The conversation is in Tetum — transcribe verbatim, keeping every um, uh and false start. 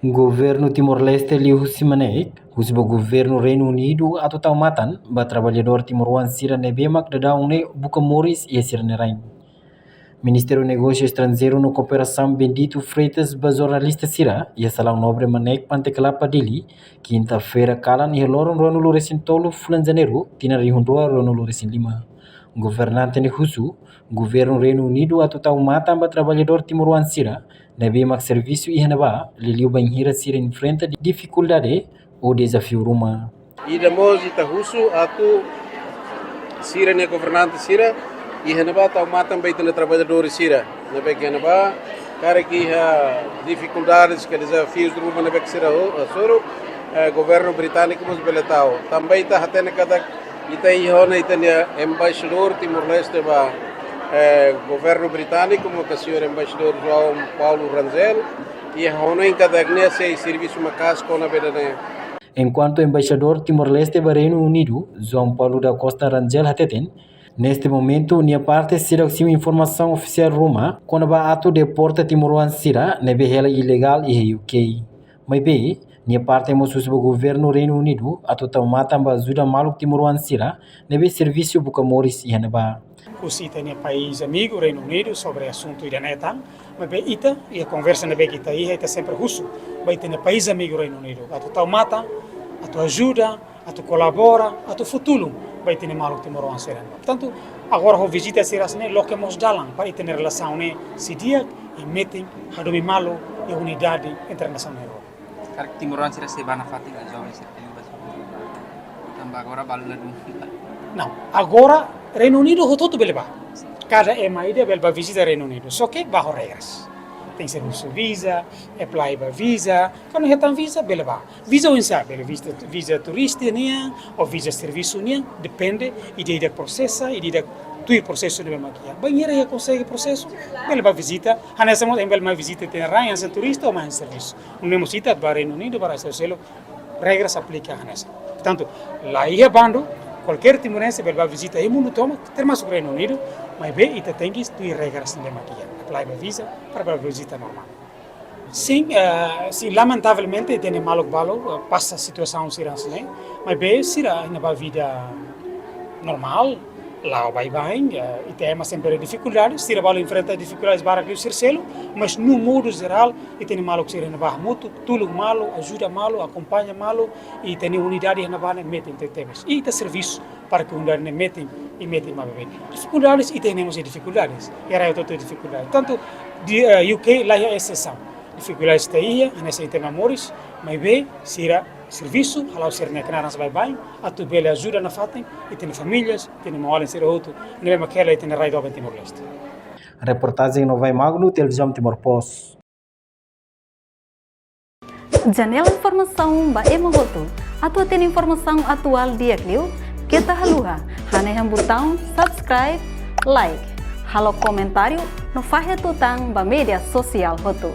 Governu Timor-Leste liuhusi MANEC husu ba Governu Reinu Unidu atu tau matan ba traballadór timoroan sira ne'ebé mak daudaun ne'e buka moris iha sira-nia rain. Ministru Negósiu Estranjeiru no Kooperasaun Bendito Freitas ba jornalista sira iha Salaun Nobre MANEC Pantekelapa, Dili, kinta-feira kalan iha loron ruanulu resin tolu fulan Janeiru tinan rihun rua ruanulu resin lima. Governante ne'e husu Governu Reinu Unidu atu tau matan ba traballadór timoroan sira ne'ebé mak servisu iha ne'ebá, liuliu bainhira sira enfrenta difikuldade ou dezafiu ruma. Ida mós ita husu atu sira-nia governante sira iha ne'ebá tau matan ba ita-nia traballadór sira ne'ebé ke iha ne'ebá, karik iha difikuldades ka dezafius ruma ne'ebé ke sira ho-, hasoru, eh, governu britániku mós bele tau. Tanba ita hatene katak ita iha ona ita-nia embaixadór Timor-Leste ba, eh, governu britániku, maka señór embaixadór João Paulo Rangel, iha ona katak nia sei servisu maka'as kona-ba ida-ne'e. Enkuantu Embaixadór Timor-Leste ba Reinu Unidu, João Paulo da Costa Rangel hateten, neste momentu nia parte seidauk simu informasaun ofisiál ruma kona-ba atu deporta timoroan sira ne'ebé hela ilegál iha U K. Maibé, nia parte mós husu ba Governu Reinu Unidu atu tau matan ba ajuda maluk timoroan sira ne'ebé servisu buka moris iha ne'ebá. Husi ita-nia país amigu Reinu Unidu sobre asuntu ida-ne'e tan, maibé ita, iha konversa ne'ebé ke ita iha, ita sempre husu ba ita-nia país amigu Reinu Unidu atu tau matan, atu ajuda, atu kolabora, atu fó tulun ba ita-nia maluk timoroan sira. Portantu, agora ho vizita sira hanesan ne'e loke mós dalan para ita-nia relasaun ne'e sei di'ak i metin hadomi malu iha unidade entre nasaun ne'e rua. Karik timoroan sira sei bá nafatin, joven sira liu ba sira. Tanba agora balu ladún. Não, agora Reinu Unidu hotu-hotu bele bá. Kada ema ida bele bá vizita Reinu Unidu. Só ke bá ho regras. Tenke ser husu viza, apply ba viza. Kuandu hetan viza, bele bá. Viza oinsá, bele viza, viza turista nian, ou viza servisu nian, depende, ida-idak prosesa, ida-idak tuir prosesu ne'ebé mak iha. Bainhira iha konsege prosesu, bele bá vizita, hanesan mós ema bele mai vizita ita-nia rain hanesan turista ou mai hanesan servisu. Nune'e mós ita ba Reinu Unidu, ba rai seluk, regras aplika hanesan. Portantu, la iha bandu, kualkér timorense bele bá vizita iha mundu tomak, termasuk Reinu Unidu, maibé ita tenke tuir regras ne'ebé mak iha. Apply ba viza, para bá vizita normál. Sin, eh, sin, lamentavelmente, ita-nia maluk balu, eh, pasa situasaun sira hanesan ne'e, maibé sira ainda bá vida normál, la'o baibain, eh, ita ema sempre difikuldade, sira balu enfrenta difikuldades barak liu sira seluk, mas no modo jerál, ita-nia maluk sira ne'ebá hamutuk, tulun malu, ajuda malu, akompaña malu, i ita-nia unidade ne'ebá ne'e metin tebetebes. I ita servisu para ke unidade ne'e metin, i metin maibé. Difikuldades, ita-nia mós iha difikuldades, i rai hotu-hotu iha difikuldades. Tantu di, eh, U K la iha exceção. Difikuldades ita iha, hanesan ita-nia moris, maibé sira servisu, hala'o sira-nia knaar hanesan baibain, atu bele ajuda nafatin ita-nia famílias, ita-nia maun-alin sira hotu ne'ebé mak hela ita-nia rai doben Timor-Leste. Reportajen Novai Magno, Televizaun Timor Post. Janela informasaun ba ema hotu. Atu hatene informasaun atuál di'ak liu, keta haluha hanehan butaun subscribe, like, halo komentáriu no fahe tutan ba média sosiál hotu.